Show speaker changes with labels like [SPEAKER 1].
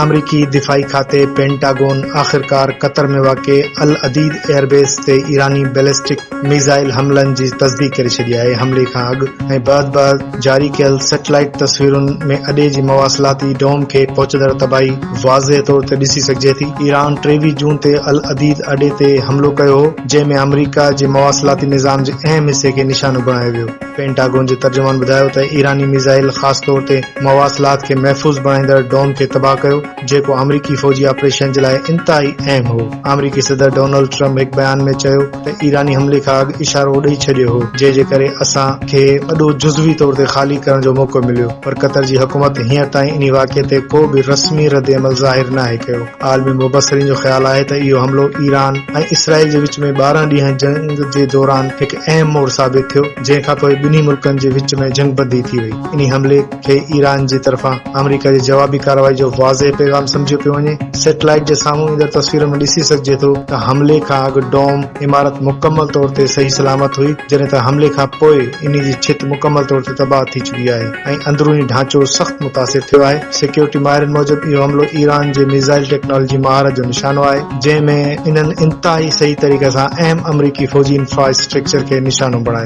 [SPEAKER 1] آمريڪي دفاعي کاتي پينٽاگون آخرڪار قطر ۾ واقع العديد ايئربيس تي ايراني بيلسٽڪ ميزائل حملن جي تصديق ڪري ڇڏي آهي. حملي کان اڳ ۽ بعد بعد جاري ڪيل سيٽلائيٽ تصويرن ۾ اڏي جي مواصلاتي ڊوم کي پهچندڙ تباهي واضح طور تي ڏسي سگهجي ٿي. ايران 23 جون تي العديد اڏي تي حملو ڪيو هو، جنهن ۾ آمريڪا جي مواصلاتي نظام جي اهم حصي کي نشانو بڻايو ويو. پينٽاگون جي ترجمان ٻڌايو ته ايراني ميزائل خاص طور تي مواصلات کي محفوظ بڻائيندڙ ڊوم کي تباهه ڪيو، جيڪو آمريڪي فوجي آپريشن جي لاء انتهائي اهم هو. آمريڪي صدر ڊونلڊ ٽرمپ هڪ بيان ۾ چيو ته ايراني حملي کان اڳ اشارو ڏئي ڇڏيو هو، جنهن جي ڪري اسان کي اڏو جزوي طور تي خالي ڪرڻ جو موقعو مليو، پر قطر جي حڪومت هينئر تائين انهي واقعي تي ڪو به رسمي ردعمل ظاهر ناهي ڪيو. عالمي مبصرين جو خيال آهي ته اهو حملو ايران ۽ اسرائيل جي وچ ۾ 12 ڏينهن جنگ جي دوران هڪ اهم موڙ ثابت ٿيو، جنهن کانپوء ٻنهي ملڪن جي وچ ۾ جنگبندي ٿي وئي. انهي حملي کي ايران جي طرفان آمريڪا جي جوابي ڪارروائي جو واضح پيغام سمجهيو پيو وڃي. سيٽلائيٽ جي سامهون ايندڙ تصويرن ۾ ڏسي سگهجي ٿو ته حملي کان اڳ ڊوم عمارت مڪمل طور تي صحيح سلامت هئي، جڏهن ته حملي کان پوء انهي جي ڇت مڪمل طور تي تباهه ٿي چڪي آهي ۽ اندروني ڍانچو سخت متاثر ٿيو آهي. سيڪيورٽي ماهرن موجب اهو حملو ايران جي ميزائل ٽيڪنالاجي مهارت جو نشانو آهي، جنهن ۾ انهن انتهائي صحيح طريقي سان اهم آمريڪي فوجي انفراسٽرڪچر کي نشانو بڻايو.